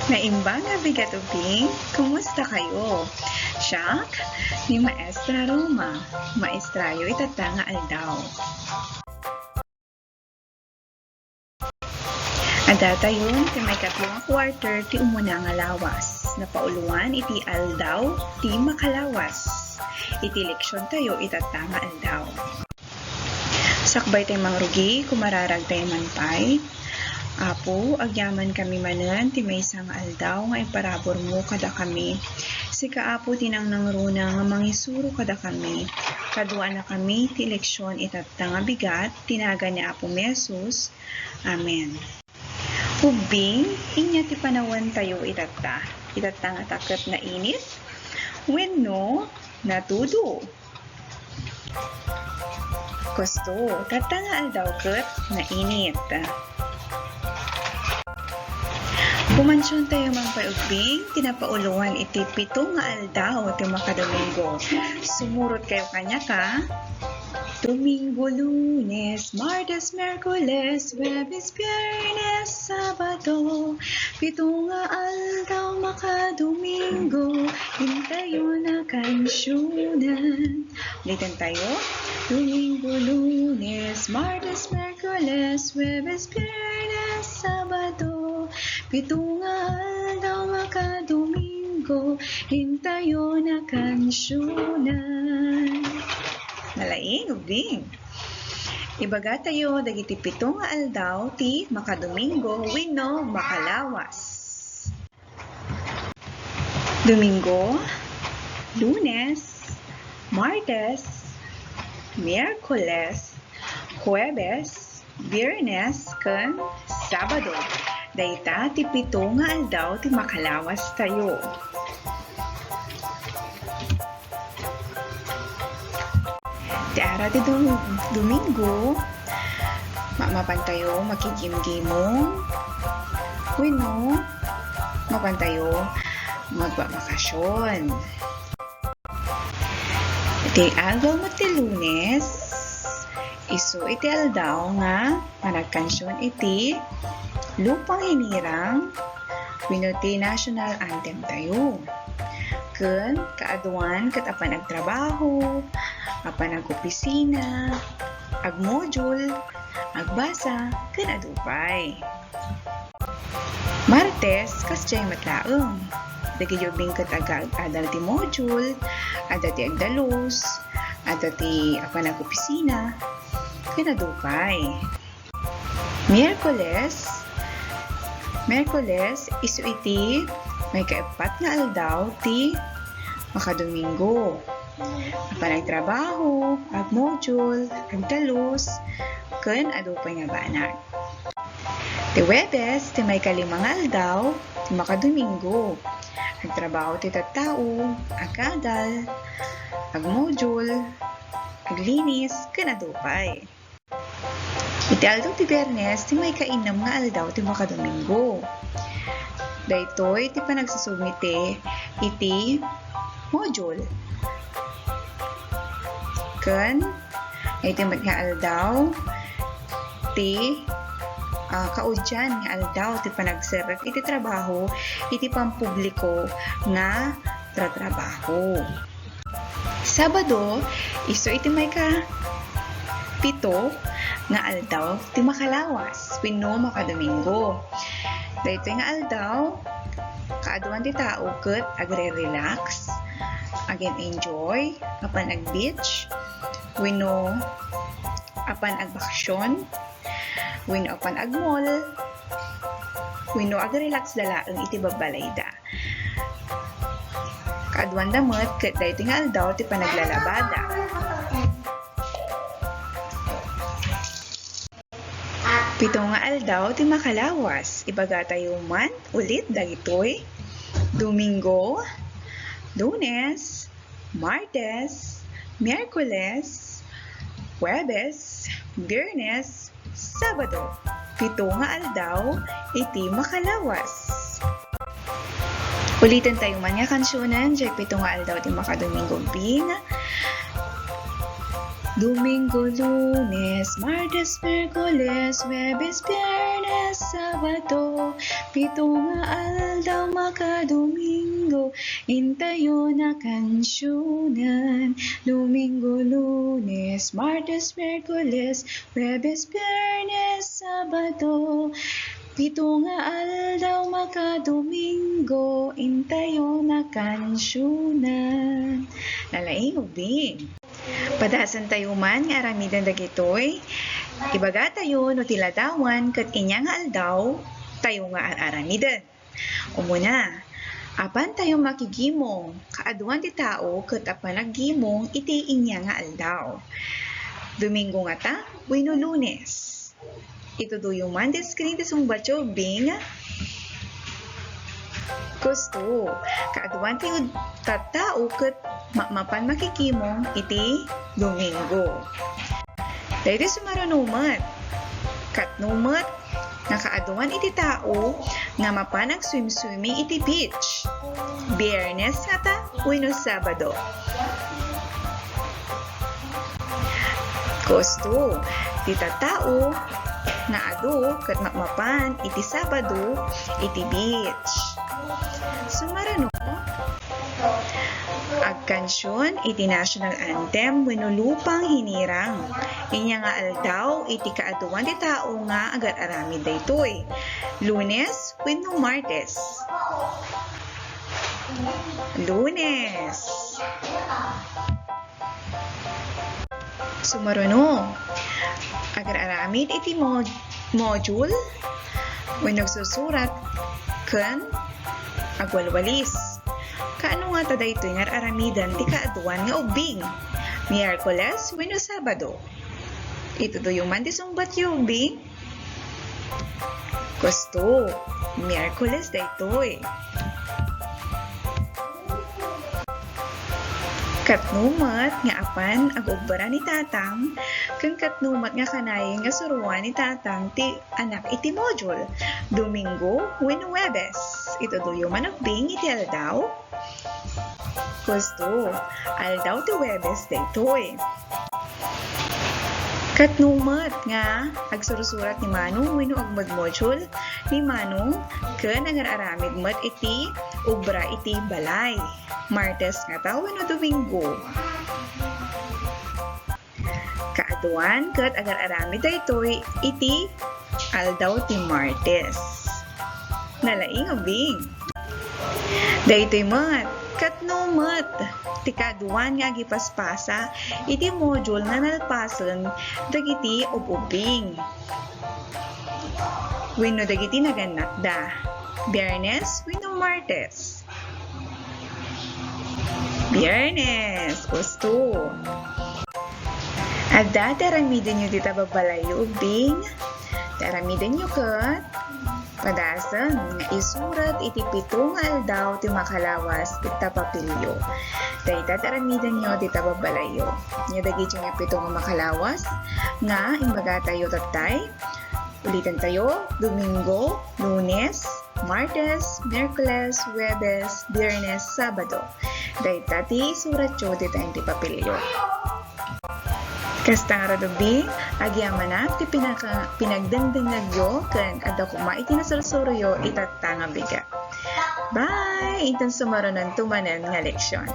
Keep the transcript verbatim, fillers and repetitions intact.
Naimbag nga bigat, ubing, kumusta kayo? Siak ni Maestra Roma, maestrayo itatta nga aldaw. Adda tayon ti maikatlo nga quarter ti umuna nga lawas. Napauloan iti aldaw ti makalawas. Iti leksion tayo itatta nga aldaw. Sakbay tay mangrugi, kumararag tay man pay. Apo, agyamankami manen ti maysa nga aldaw nga imparaburmo kadakami. Sika, Apo, ti nangnangruna nga mangisuro kadakami. Kaduanakami ti leksion itatta nga bigat, ti nagan ni Apo mi Jesus. Amen. Ubbing, ania ti panawantayo itatta? Itatta ngata ket nainit wenno natudo? Kusto, tatta nga aldaw ket nainit. Kumansiontayo man pay, ubbing, ti napauloan iti pito nga aldaw ti makadomingo. Sumurot kayo kaniak, a. Domingo, Lunes, Martes, Miyerkules, Huwebes, Biyernes, Sabado, pito nga aldaw makadomingo, intayon a kansionan. Uliten tayo. Domingo, Lunes, Martes, Miyerkules, Huwebes, Biyernes, Sabado, pito nga aldaw makadomingo, intayon a kansionan. Nalaing, ubbing. Ibaga tayo dagiti pito nga aldaw ti makadomingo wenno makalawas. Domingo, Lunes, Martes, Miyerkules, Huwebes, Biyernes, ken Sabado. Dayta ti pito nga aldaw ti makalawas tayo. Ti ara ti Dom-, Domingo, ma-, mapantayo makigimgimong wenno mapantayo magbabakasyon. Iti aldaw met ti Lunes, isu iti aldaw nga panagkansion iti Lupang Hinirang wenno ti national anthem tayo. Ken kaaduan ket a panagtrabaho, a panag-opisina, agmodule, agbasa, ken adu pay. Martes, kasdiay met laeng. Dagiti ubbing ket aga-, adda ti module, adda ti agdalus, adda ti a panag-opisina, ken adu pay. Miyerkules, Miyerkules, isu iti maikaeppat nga aldaw ti makadomingo. A panagtrabaho, agmodule, agdalus, ken adu pay nga banag. Ti Huwebes, ti maikalima nga aldaw ti makadomingo. Agtrabaho ti tattao, agadal, agmodule, aglinis, ken adu pay. Iti aldaw ti Biyernes, ti maikainnem nga aldaw ti makadomingo. Daytoy ti panagsusubmit iti module. Ken, iti met nga aldaw, ti, ah, kaudian nga aldaw ti panagserrek iti trabaho iti pampubliko nga tratrabaho. Sabado, isu iti maikapito nga aldaw ti makalawas wenno makadomingo. Daytoy nga aldaw, kaaduan ti tao ket agre-relax, agin-enjoy, apan ag-beach, wenno apan agbakasyon, wenno apan agmall, wenno agrelax da laeng iti babbalayda. Kaaduanda met ket daytoy nga aldaw ti panaglalabada. Pito nga aldaw ti makalawas, ibagatayo man ulit dagitoy: Domingo, Lunes, Martes, Miyerkules, Huwebes, Biyernes, Sabado. Pito nga aldaw iti makalawas. Uliten tayo man nga kansionen, jay pito nga aldaw ti makadomingo, ubbing. Domingo, Lunes, Martes, Miyerkules, Huwebes, Biyernes, Sabado, pito nga aldaw makadomingo, intayon a kansionan. Domingo, Lunes, Martes, Miyerkules, Huwebes, Biyernes, Sabado, pito nga aldaw makadomingo, intayon a kansionan. Nalaing, ubing. Padasentayo man nga aramiden dagitoy. Ibagatayo no ti ladawan ket ania nga aldaw tayo nga ar-aramiden. Umuna, apantayo makigimong, kaaduan ti tao ket apan aggimong iti ania nga aldaw. Domingo ngata wenno Lunes? Itudoyo man ti screen ti sungbatyo, Bing. Kusto, kaaduan ti ud-, tattao ket ma-, mapan makigimong iti Domingo. Daytoy sumaruno met. Katno met nga kaaduan iti tao nga mapan agswim-swimming iti beach, Biyernes ngata wenno Sabado? Kusto, ti tattao nga adu ket mapmapan iti Sabado iti beach. Sumaruno, agkansion iti national anthem wenno lupang hinirang. Ania nga aldaw iti kaaduan ti tao nga agar-aramid daytoy? Lunes wenno Martes? Lunes. Sumaruno, agar-aramid iti mod-, module wenno agsursurat ken agwalwalis. Kaano ngata daytoy nga ar-aramiden ti kaaduan nga ubbing? Miyerkules wenno Sabado? Itudoyo man ti sungbatyo, ubbing. Kusto, Miyerkules daytoy. Katno met nga apan agobra ni Tatang, ken katno met nga kanayon nga suroan ni Tatang ti anak iti module, Domingo wenno Huwebes? Itudoyo man, ubbing, iti aldaw. Kusto, aldaw ti Huwebes daytoy. Katno met nga agsursurat ni Manong wenno agmodmodule ni Manong ken agar-aramid met iti obra iti balay, Martes ngata wenno Domingo? Kaaduan ket agar-aramid daytoy iti aldaw ti Martes. Nalaing, ubbing. Daytoy met, katno met ti kaaduan nga agipaspasa iti module nga nalpasen dagiti ub-ubbing wenno dagiti nagannatda, Biyernes wenno Martes? Biyernes, kusto. Adda ti aramidenyo dita babbalayyo, ubbing? Ti aramidenyo ket padasen nga isurat iti pito nga aldaw ti makalawas ita papelyo. Dayta ti aramidenyo dita babbalayyo. Nia dagiti nga pito nga makalawas nga imbagatayo tattay? Ulitentayo, Domingo, Lunes, Martes, Miyerkules, Huwebes, Biyernes, Sabado. Dayta ti isuratyo dita iti papelyo. Kasta ngarud, ubbing, agyamanak ti pinaka-, pinagdengdengngegyo ken adda koma iti nasursuroyo itatta nga bigat. Bye! Inton sumarunonto manen nga leksion.